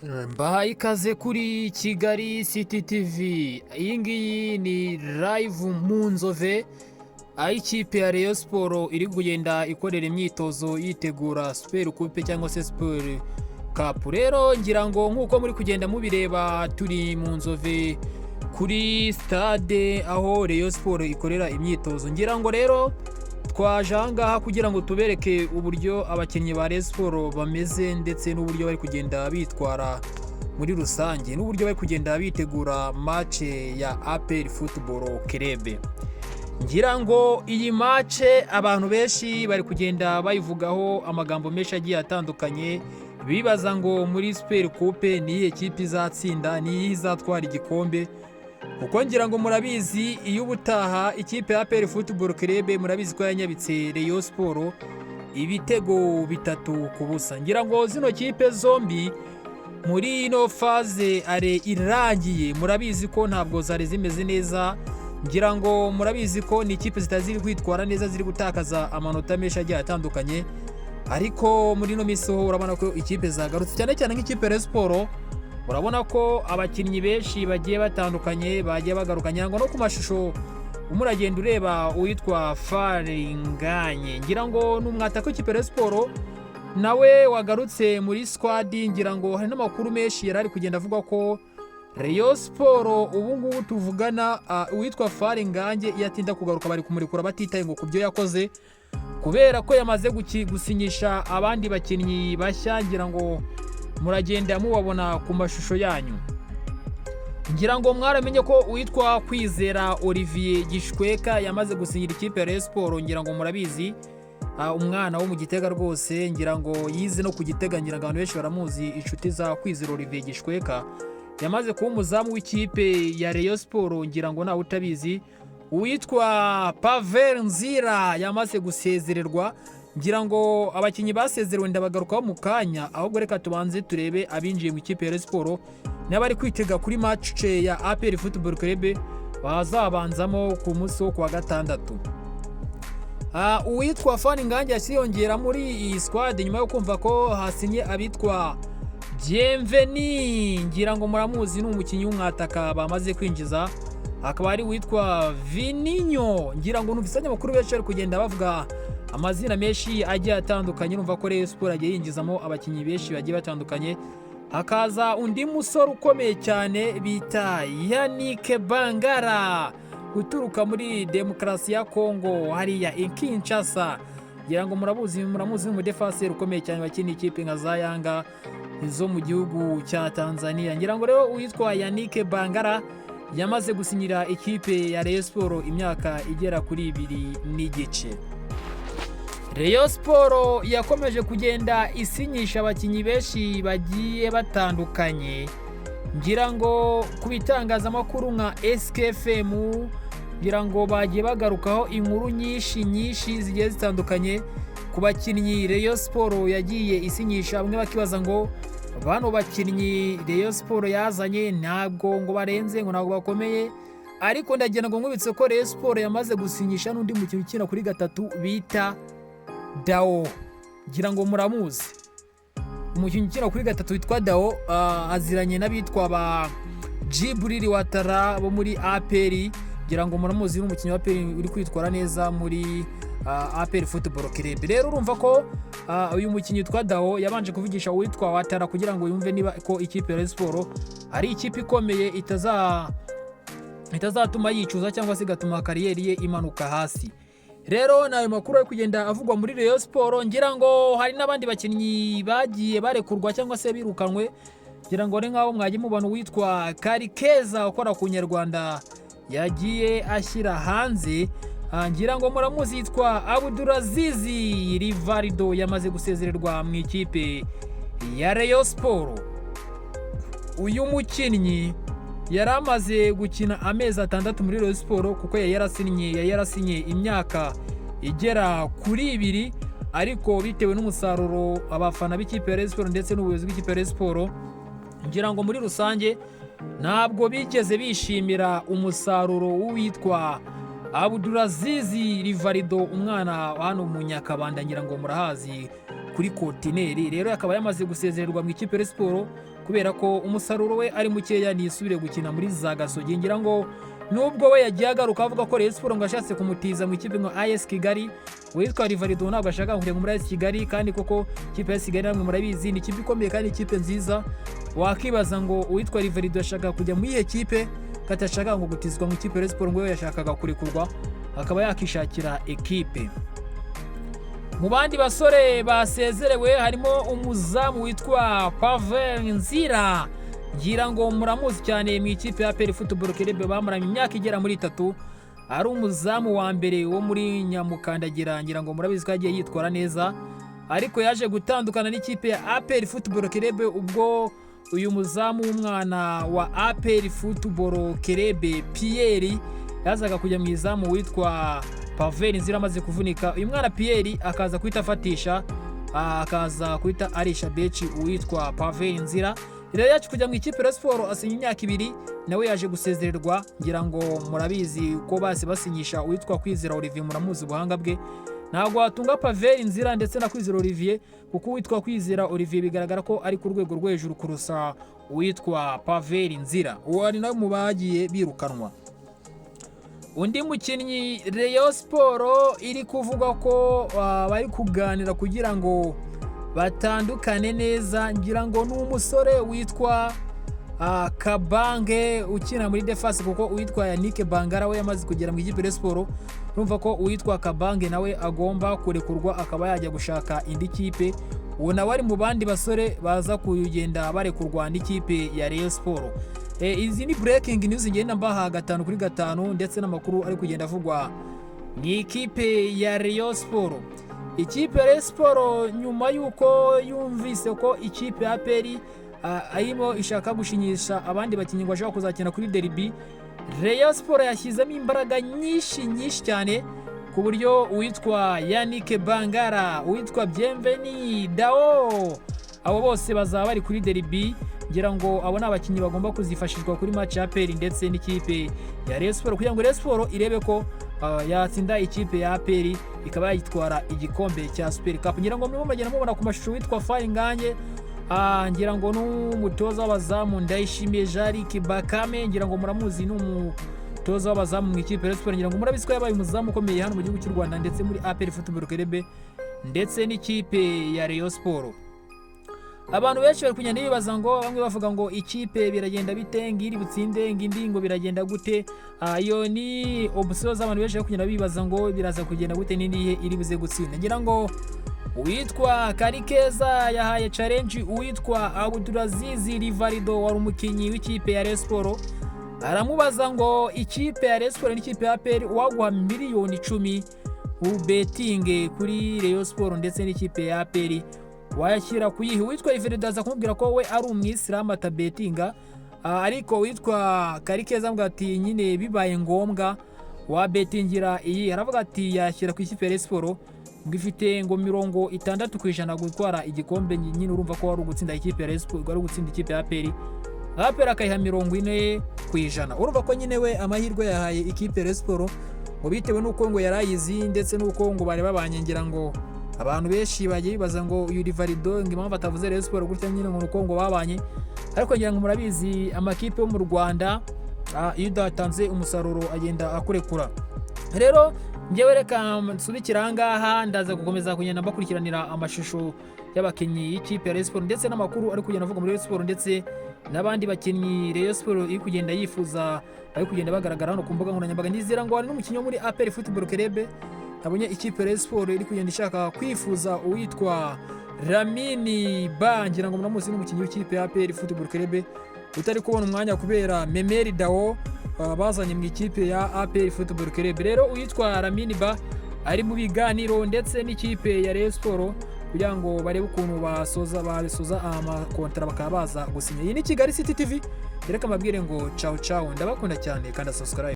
Mbahaye ikaze kuri Kigali City TV. Iyi ngiyi ni live mu Nzove, aho ikipe ya Rayon Sports iri kugenda ikorera imyitozo yitegura Super Coupe cyangwa se Super Cup. Rero ngira ngo nk'uko muri kugenda mubireba, turi mu Nzove kuri stade aho Rayon Sports ikorera imyitozo. Ngira ngo rero twaje aha ngaha kugira ngo tubereke uburyo abakinnyi ba Rayon Sports bameze, ndetse n'uburyo bari kugenda bitwara muri rusange, n'uburyo bari kugenda bitegura match ya APR Football Club. Ngira ngo iyi match abantu benshi bari kugenda bayivugaho amagambo menshi agiye atandukanye, bibaza ngo muri Super Coupe ni iyihe kipe izatsinda, ni iyihe izatwara igikombe, kuko ngira ngo murabizi, iyo ubutaha ikipe ya APR Football Club murabizi ko yanyabitse Rayon Sports ibitego 3-0. Ngira ngo zino kipe zombi muri ino phase aller irangiye murabizi ko ntabwo zari zimeze neza. Ngira ngo murabizi ko ni ikipe zitari ziri kwitwara neza, ziri gutakaza amanota menshi agiye atandukanye, ariko muri ino minsi ho urabona ko ikipe zagarutse, cyane cyane nk'ikipe ya Rayon Sports. Urabona ko abakinnyi benshi bagiye batandukanye bagiye bagaruka. Ngira ngo no ku mashusho umuragenda ureba uwitwa Faringanye, ngira ngo ni umwataka w'ikipe ya Rayon Sports nawe wagarutse muri squad. Ngira ngo hari n'amakuru menshi yari ari kugenda avuga ko Rayon Sports ubu ngubu tuvugana, uwitwa Faringange iyo atinda kugaruka bari kumurekura batitaye ngo ku byo yakoze, kubera ko yamaze gusinyisha abandi bakinnyi bashya. Ngira ngo muragenda mubabona ku mashusho yanyu. Ngira ngo mwaramenye ko uwitwa Kwizera Olivier Gishweka yamaze gusinyira ikipe ya Rayon Sports. Ngira ngo murabizi, umwana wo mu Gitega rwose, ngira ngo yize no ku Gitega, ngira ngo abantu benshi baramuzi, inshuti za Kwizera Olivier Gishweka. Yamaze kuba umuzamu w'ikipe ya Rayon Sports, ngira ngo nawe utabizi. Uwitwa Pavel Nzira yamaze gusezererwa. Ngira ngo abakinnyi basezerewe ndabagarukaho mu kanya, ahubwo reka tubanze turebe abinjiye mu ikipe ya Rayon Sports n'abari kwitega kuri match ya APR Football Club bazabanzamo ku munsi wo kuwa gatandatu. Uwitwa Fani Ngange yasiyongera muri iyi squad nyuma yo kumva ko hasinye abitwa Bienveni, ngira ngo muramuzi, ni umukinnyi w'umwataka bamaze kwinjiza. Hakaba hari uwitwa Vininho. Ngira ngo numvise amakuru benshi bari kugenda bavuga amazina menshi agiye atandukanye. Numva ko Rayon Sports agiye yinjizamo abakinnyi benshi bagiye batandukanye. Hakaza undi musore ukomeye cyane bita Yannick Bangara uturuka muri Demokarasi ya Kongo hariya i Kinshasa. Ngira ngo murabuzi, muramuzi, ni umudefaseri ukomeye cyane wakiniye ikipe nka za Yanga zo mu gihugu cya Tanzania. Ngira ngo rero uwitwa Yannick Bangara yamaze gusinyira ikipe ya Rayon Sports imyaka igera kuri 2.5. Rayon Sports yakomeje kugenda isinyisha abakinnyi benshi bagiye batandukanye. Ngira ngo ku bitangazamakuru nka SKFM, ngira ngo bagiye bagarukaho inkuru nyinshi nyinshi zigiye zitandukanye ku bakinnyi Rayon Sports yagiye isinyisha. Bamwe bakibaza ngo bano bakinnyi Rayon Sports yazanye ntabwo ngo barenze, ngo ntabwo bakomeye, ariko ndagira ngo nkubitse ko Rayon Sports yamaze gusinyisha n'undi mukinnyi ukina kuri gatatu bita Dao. Ngira ngo muramuzi, umukinnyi ukina kuri gatatu witwa Dao, aziranye n'abitwa ba Djibril Ouattara bo muri APR. Ngira ngo muramuzi, ni umukinnyi wa APR uri kwitwara neza muri APR Football Club. Rero urumva ko uyu mukinnyi witwa Dao yabanje kuvugisha uwitwa Ouattara kugira ngo yumve niba ko ikipe ya Rayon Sports ari ikipe ikomeye itazatuma yicuza cyangwa se igatuma carrière ye imanuka hasi. Rero ni ayo makuru ari kugenda avugwa muri Rayon Sports. Ngira ngo hari n'abandi bakinnyi bagiye barekurwa cyangwa se birukanwe. Ngira ngo ni nk'aho mwagiye mubona uwitwa Karikeza ukora ku Nyarwanda yagiye ashyira hanze. Ngira ngo muramuzi, yitwa Abdulazizi Rivaldo, yamaze gusezererwa mu ikipe ya Rayon Sports. Uyu mukinnyi yari amaze gukina amezi 6 muri Rayon Sports, kuko yari yarasinye imyaka igera kuri 2, ariko bitewe n'umusaruro abafana b'ikipe ya Rayon Sports ndetse n'ubuyobozi bw'ikipe ya Rayon Sports, ngira ngo muri rusange ntabwo bigeze bishimira umusaruro w'uwitwa Abdulazizi Rivaldo, umwana wa hano mu Nyakabanda, ngira ngo murahazi kuri kontineri. Rero akaba yamaze gusezererwa mu ikipe ya Rayon Sports. Kubera ko umusaruro we ari mukeya, nisubire gukina muri za Gasogi. Ngira ngo nubwo we yagiye agaruka avuga ko Rayon Sport ngo yashatse kumutiza mu ikipe nka AS Kigali, uwitwa Rivaldo ntabwo ashaka kujya muri AS Kigali. Kandi koko ikipe ya AS Kigali, namwe murabizi, ni ikipe ikomeye kandi ikipe nziza. Wakibaza ngo uwitwa Rivaldo yashaka kujya muri iyo kipe ko atashaka ngo gutizwa mu ikipe ya Rayon Sport? Ngo we yashakaga kurekurwa akaba yakishakira ekipe. Mu bandi basore basezerewe harimo umuzamu witwa Pavel Nzira. Ngira ngo muramuzi cyane mu ikipe ya APR Football Club, bamaranye imyaka igera muri 3 ari umuzamu wa mbere wo muri Nyamukandagira. Ngira ngo murabizi ko yagiye yitwara neza, ariko yaje gutandukana n'ikipe ya APR Football Club ubwo uyu muzamu w'umwana wa APR Football Club, Pierre, yazaga kujya mu izamu witwa Pavel Nzira amaze kuvunika. Uyu mwana Pierre akaza guhita afatisha, akaza guhita arisha beci uwitwa Pavel Nzira. Rero yacu kujya mu ikipe ya Sport, asinya imyaka 2, nawe yaje gusezererwa. Ngira ngo murabizi ko base basinyisha uwitwa Kwizera Olivier, muramuzi ubuhanga bwe. Ntabwo watunga Pavel Nzira ndetse na Kwizera Olivier, kuko uwitwa Kwizera Olivier bigaragara ko ari ku rwego rwo hejuru kurusha uwitwa Pavel Nzira. Uwo ari nawe mu bagiye birukanwa. Undi mukinnyi Rayon Sport iri kuvuga ko bari kuganira kugira ngo batandukane neza, ngira ngo ni umusore witwa Kabange ukina muri defense, kuko uwitwa Yannick Bangara we yamaze kugera mu ikipe ya Sport. Urumva ko uwitwa Kabange nawe agomba kurekurwa akaba yajya gushaka indi kipe. Uwo nawe ari mu bandi basore baza kugenda barekurwa n'ikipe ya Rayon Sport. Izi ni breaking news ngenda mbaha 5 kuri 5, ndetse n'amakuru ari kugenda avugwa mu ikipe ya Rayon Sport. Ikipe ya Rayon Sport, nyuma y'uko yumvise ko ikipe ya APR arimo ishaka gushinyisha abandi bakinnyi ngo bashobora kuzakina kuri derby, Rayon Sport yashyizemo imbaraga nyinshi nyinshi cyane, ku buryo uwitwa Yannick Bangara, uwitwa Bienveni Dao, abo bose bazaba bari kuri derby. Ngira ngo abo ni abakinnyi bagomba kuzifashishwa kuri match ya APR ndetse n'ikipe ya Rayon Sport, kugira ngo Rayon Sport irebe ko yatsinda ikipe ya APR ikaba yayitwara igikombe cya Super Cup. Ngira ngo murimo mugenda mubona ku mashusho witwa Faye Ngange, ngira ngo n'umutoza w'abazamu Ndayishimiye Jarick Bakame. Ngira ngo muramuzi, ni umutoza w'abazamu mu ikipe ya Rayon Sport. Ngira ngo murabizi ko yabaye umuzamu ukomeye hano mu gihugu cy'u Rwanda, ndetse muri APR Football Club ndetse n'ikipe ya Rayon Sport. Abantu benshi bari kugenda bibaza ngo, bamwe bavuga ngo ikipe biragenda bite, ngo iri butsinde, ngo indi ngo biragenda gute. Iyo ni option z'abantu benshi bari kugenda bibaza ngo biraza kugenda gute, n'indi iri buze gutsinda. Ngira ngo uwitwa Karikeza yahaye challenge uwitwa Abdulaziz Rivaldo, wari umukinnyi w'ikipe ya Rayon Sport. Aramubaza ngo ikipe ya Rayon Sport n'ikipe ya APR, uwaguha miliyoni 10 ubetinge kuri Rayon Sport ndetse n'ikipe ya APR, wayashyira kuyiha? Uwitwa Rivaldo aza kumubwira ko we ari umwisilamu atabetinga, ariko uwitwa Karikeza avuga ati nyine bibaye ngombwa wabetingira iyi? Aravuga ati yashyira ku ikipe ya Rayon Sport, ngo ifite ngo 60% gutwara igikombe. Nyine urumva ko wari ugutsinda ikipe ya Rayon Sport, wari ugutsinda ikipe ya APR, APR akayiha 40%. Urumva ko nyine we amahirwe yahaye ikipe ya Rayon Sport, ngo bitewe n'uko ngo yari ayizi ndetse n'uko ngo bari babanye. Ngira ngo abantu benshi bagiye bibaza ngo uyu Rivaldo ngo impamvu atavuze Rayon Sport gutya nyine ngo nuko ngo babanye, ariko ngira ngo murabizi amakipe yo mu Rwanda, iyo udatanze umusaruro agenda akurekura. Rero njyewe reka nsubikire aha ngaha. Ndaza gukomeza kugenda mbakurikiranira amashusho y'abakinnyi y'ikipe ya Rayon Sport ndetse n'amakuru ari kugenda avuga muri Rayon Sport, ndetse n'abandi bakinnyi Rayon Sport iri kugenda yifuza bari kugenda bagaragara hano ku mbuga nkoranyambaga. Nizera ngo hari n'umukinnyi wo muri APR Football Club nabonye ikipe ya Rayon Sport iri kugenda ishaka kwifuza, uwitwa Lamine Ba. Ngira ngo muramuzi, n'umukinnyi w'ikipe ya APR Football Club utari kubona umwanya kubera Memel Dao bazanye mu ikipe ya APR Football Club. Rero uwitwa Lamine Ba ari mu biganiro ndetse n'ikipe ya Rayon Sport kugira ngo barebe ukuntu basoza babisoza amakontara bakaba baza gusinya. Iyi ni Kigali City TV. Reka mbabwire ngo ciao ciao, ndabakunda cyane, kanda subscribe.